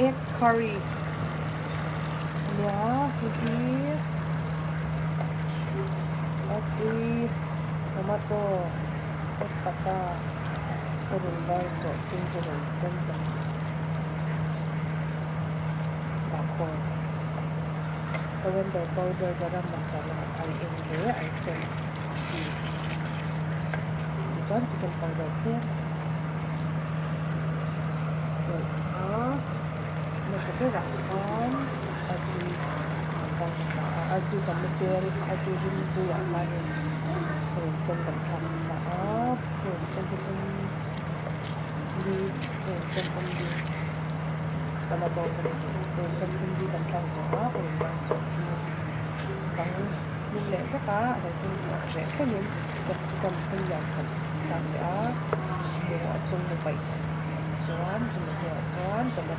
Egg curry ania heihi artui tomato tezpata purun var sawhthing purun sen kan dah khawm coriander powder garam masala aieng leh arsen chi tichuan chicken powder tlem telh a hmasa berah khan artui kan kang hmasa a artui kan la tel artui rimtuiah khanin purun sen kan thlak hmasa a purun sen hi pum li purun sen pum li ka la bawk a ni purun sen pum li kan thlak zawh a purun var sawhthing kang hnum leh vek a a lo tum reh thlengin capsicum phun lian khat thlak leh a mu a chhung mu paih chuan chumi hnuah chuan tomato.